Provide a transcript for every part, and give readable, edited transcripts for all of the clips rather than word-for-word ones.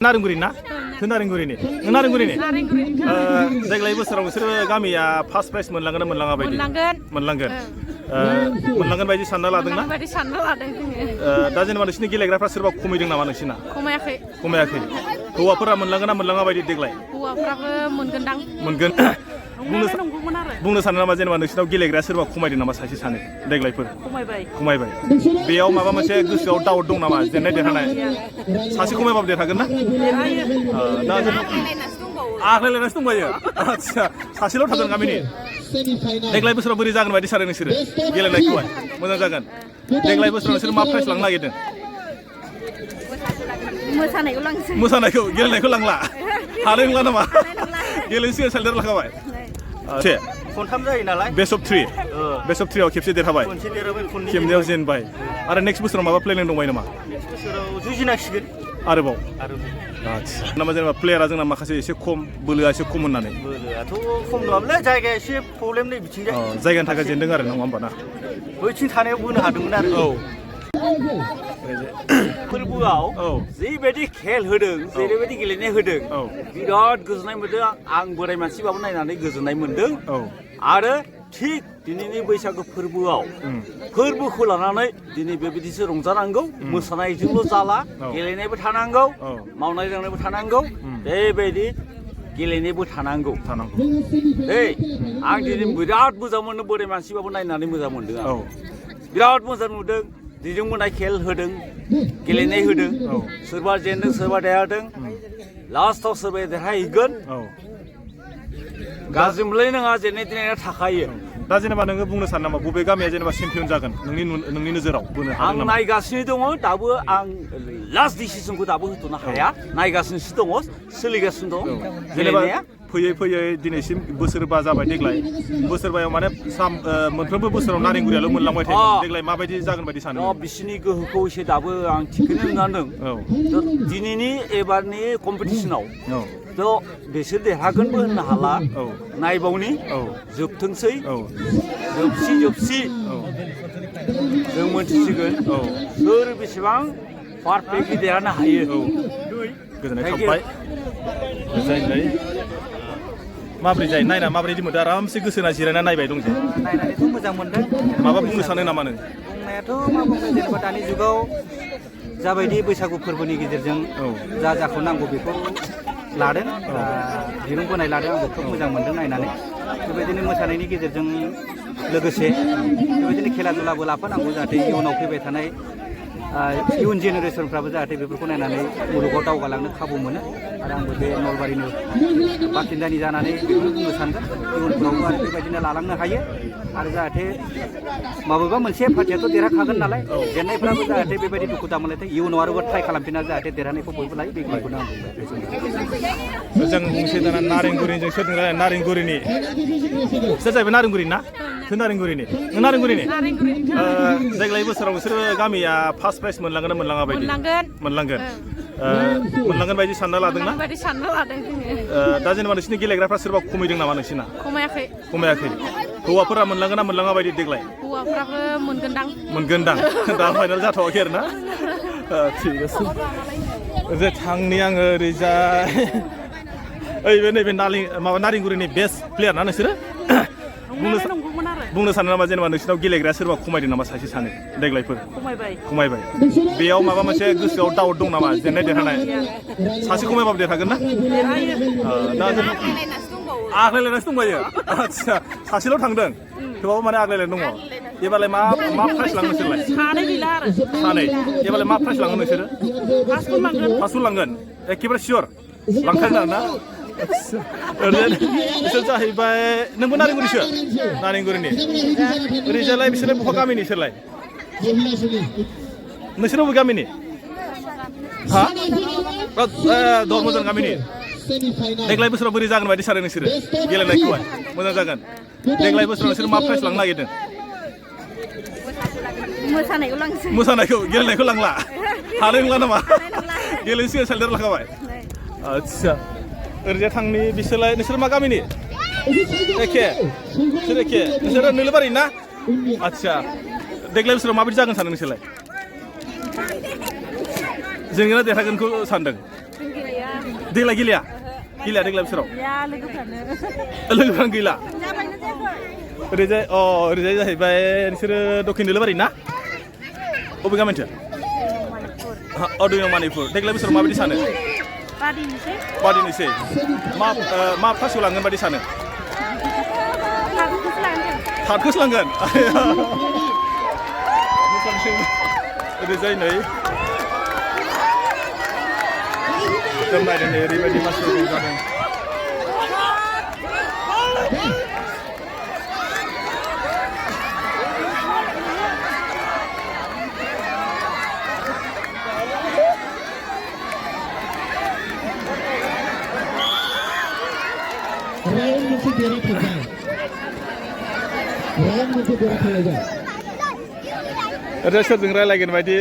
नारेंगुरि ना नारेंगुरिनि नारेंगुरिनि देग्लाय बोसोराव नोंसोर गामिया फार्स्ट प्राइज मोनलांगोन ना मोनलाङा बायदि मोनलांगोन मोनलांगोन बायदि सानना लादों ना दा जेनेबा नोंसिनि गेलेग्राफ्रा सोरबा खमायदों नामा नोंसिना खमायाखै हौवाफोरा मोनलांगोन ना मोनलाङा बायदि देग्लाय हौवाफ्राबो मोनगोन बुंनो सानो नामा जेनेबा नोंसिनाव गेलेग्राया सोरबा खमायदों नामा सासे सानै देग्लायफोर खमायबाय बेयाव माबा मोनसे गोसोआव डाउट दं नामा जेननाय देरहानाय सासे खमायबाबो देरहागोन ना दा आग्लायलायनासो दंबायो आदसा सासेल' थागोन गामिनि देग्लाय बोसोराव बोरै जागोन बायदि सानो नोंसोरो गेलेनायखौहाय मोजां जागोन देग्लाय बोसोराव नोंसोर मा प्राइज लांनो नागिरदों मोसानायखौ गेलेनायखौ लांला हानाय नंला नामा गेलेनो सिगां सालदेर लाखाबाय खनथाम जायो नालाय बेस्ट अफ थ्रिआव खेबसे देरहाबाय खेबनैयाव जेनबाय आरो नेक्स्ट बोसोराव माबा प्लेनिं दंबाय नामा जुजिनांसिगोन आरोबाव आदसा नामा जेनेबा प्लेयारा जोंना माखासे एसे खम बोलोआ एसे खम होननानै बोलोआथ' खम नङाब्ला जायगाया एसे प्रब्लेम नै बिथिं जायगानि थाखाय जेनदों आरो नङा होमबा ना बैथिं थानायाव बोनो हादोंमोन आरो फोरबोआव जेबायदि खेल होदों जेरैबायदि गेलेनाय होदों बिराद गोजोननाय मोनदों आं बोराय मानसिबाबो नायनानै गोजोननाय मोनदों आरो थिग दिनैनि बैसागु फोरबोआव फोरबोखौ लानानै दिनै बेबायदिसो रंजानांगौ मोसानायजोंल' जाला गेलेनायबो थानांगौ मावनाय दांनायबो थानांगौ बेबायदि गेलेनायबो थानांगौ आं दिनै बिराद मोजां मोनो बोराय मानसिबाबो नायनानै मोजां मोनदों आं बिराद मोजां नुदों दिजोंबोनाय खेल होदों गेलेनाय होदों सोरबा जेनदों सोरबा देरहादों लास्टआव सोरबाया देरहाहैगोन गाज्रि मोनलाय नङा जेननाय देरहानाया थाखायो दा जेनेबा नोङो बुंनो सानो नामा बबे गामिया जेनेबा चेम्पियन जागोन नोंनि नोजोराव बुंनो आं नायगासिनो दङ दाबो आं लास्ट डिसिसनखौ दाबो होथ'नो हाया नायगासिनोसो दङ सोलिगासिनो दं जेनेबा फैयै फैयै दिनैसिम बोसोरबा जाबाय देग्लाय बोसोरबायाव माने मोनफ्रोमबो बोसोराव नारेंगुरियाल' मोनलांबाय थायो देग्लाय माबायदि जागोन बायदि सानो बिसिनि गोहोखौ एसे दाबो आं थिखोनो नुनांदों दिनैनि एबारनि कम्पिटिसनाव थ' बिसोर देरहागोनबो होननो हाला नायबावनि जोबथोंसै जोबसि जों मोनथिसिगोन सोर बेसेबां पारफेक्टलि देरहानो हायो गोजोननाय थाबाय माबोरै जायो नायना माबोरै मोनदों आरामसे गोसो होना जिरायना नायबाय दं जे नायनानैथ' मोजां मोनदों माबा बुंनो सानो नामा नों बुंनायाथ' मा बुंनो जेनेबा दानि जुगाव जाबायदि बैसागु फोरबोनि गेजेरजों जाखौ नांगौ बेखौ लादों दिरुं बोनाय लादों आं बेखौ मोजां मोनदों नायनानै बेबायदिनो मोसानायनि गेजेरजों लोगोसे बेबायदिनो खेला दुलाबो लाफानांगौ जाहाथे इयुनाव फैबाय थानाय इयुन जेनेरेसनफ्राबो जाहाथे बेफोरखौ नायनानै मुलुगाव दावगालांनो खाबु मोनो आरो आंबो बे नलबारिनि बासिन्दानि जानानै बेखौनो बुंनो सानगोन इयुनफ्रावबो आरो बेबायदिनो लालांनो हायो आरो जाहाथे माबेबा मोनसे पार्टियाथ' देरहाखागोन नालाय जेननायफ्राबो जाहाथे बेबायदि दुखु दामोनलायथाय इयुनाव आरोबाव ट्राइ खालामफिना जाहाथे देरहानायखौ बयबो लायो बेखौनो आं बुंबाय जों बुंसै दाना नारेंगुरिजों सोरजों रायलाय नारेंगुरिनि सोर जाहैबाय नारेंगुरि ना नारेंगुरिनि देग्लाय बोसोराव नोंसोर गामिया फार्स्ट प्राइज मोनलांगोन ना मोनलाङा बायदि मोनलांगोन बायदि सानना लादों ना दा जेनेबा नोंसिनि गेलेग्राफ्रा सोरबा खमायदों नामा नोंसिना खमायाखै हौवाफोरा मोनलांगोन ना मोनलाङा बायदि देग्लाय हौवाफ्राबो मोनगोनदां दा फाइनाल जाथ'वाखै आरो ना थिग আছে ओरै थांनि आङो ओरैजाय नैबे नारेंगुरिनि बेस्ट प्लेयार ना नोंसोरो बुंनो सानो नामा जेनेबा नोंसिनाव गेलेग्राया सोरबा खमायदों नामा सासे सानै देग्लायफोर खमायबाय बेयाव माबा मोनसे गोसोआव डाउट दं नामा जेननाय देरहानाय सासे खमायबाबो देरहागोन ना दा आग्लायलायनासो दंबायो आदसा सासेल' थांदों थेवबाबो माने आग्लायलायनाय दङ एबारलाय मा प्राइज लाङो नोंसोरलाय सानै एबारलाय मा प्राइज लाङो नोंसोरो फार्स्टखौ लांगोन एखेबारे सियर लांखागोन आरो ना बिसोर जाहैबाय नोंबो नारेंगुरिनि ओरैजालाय बिसोरलाय बहा गामिनि सोरलाय नोंसोर बबे गामिनि हा धर्मजन गामिनि देग्लाय बोसोराव बोरै जागोन बायदि सानो नोंसोरो गेलेनायखौहाय मोजां जागोन देग्लाय बोसोराव नोंसोर मा प्राइज लांनो नागिरदों मोसानायखौ गेलेनायखौ लांला हानाय नंला नामा गेलेनो सिगां सालदेर लाखाबाय आदसा ओरैजाय थांनि बिसोरलाय नोंसोर मा गामिनि एखे नोंसोर नोलोबारि ना आदसा देग्लाय बोसोराव माबायदि जागोन सानो नोंसोरलाय जोंनिया देरहागोनखौ सानदों देग्लाय गेलेया देग्लाय बोसोराव लोगोफ्रानो गैला ओरैजाय ओरैजाय जाहैबाय नोंसोरो दक्षिण दोलोबारि ना बबे गामिनिथो दुइ नं मानिपुर देग्लाय बोसोराव माबायदि सानो बादिनोसै मा फार्स्टआव लांगोन बादि सानो थार्दखौसो लांगोन ओरैजाय नै नायदों नै ओरैबायदि मानसिफोर जादों ओरैनो सोरजों रायलायगोन बायदि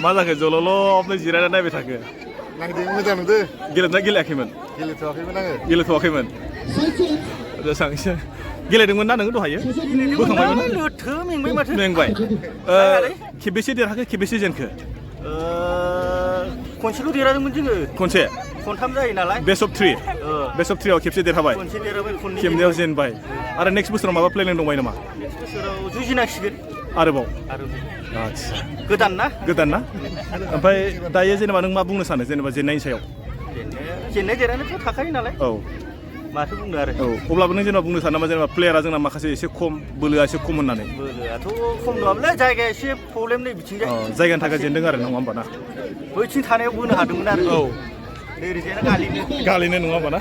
मा जाखो जल'ल' जिरायना नायबाय थाखो नायदों मोजां नुदों गेलेदोंना गेलेयाखैमोन गेलेथ'वाखैमोन जासांसो गेलेदोंमोन ना नोङो दहायो बोखांबायमोन मेंबाय खेबेसे देरहाखो खेबेसे जेनखो खनसेल' देरहादोंमोन जोङो खनसे खनथाम जायो नालाय बेस्ट अफ 3 बेस्ट अफ 3आव खेबसे देरहाबाय खनसे देरहाबाय खेबनैयाव जेनबाय आरो नेक्स्ट बोसोराव माबा प्लेनिं दंबाय नामा नेक्स्ट बोसोराव जुजिनांसिगोन आरोबाव आदसा गोदान ना ओमफ्राय दायो जेनेबा नों मा बुंनो सानो जेनेबा जेननायनि सायाव जेननाय देरहानायथ' थाखायो नालाय औ माथो बुंनो आरो अब्लाबो नों जेनेबा बुंनो सानो नामा जेनेबा प्लेयारा जोंना माखासे एसे खम बोलोआ एसे खम होननानै बोलोआथ' खम नङामोनलै जायगाया एसे प्रब्लेम नै बिथिंजाय जायगानि थाखाय जेनदों आरो नङा होमबा ना बैथिं थानायाव बोनो हादोंमोन आरो औ ओरैजायना गालिनो नङा होमबा ना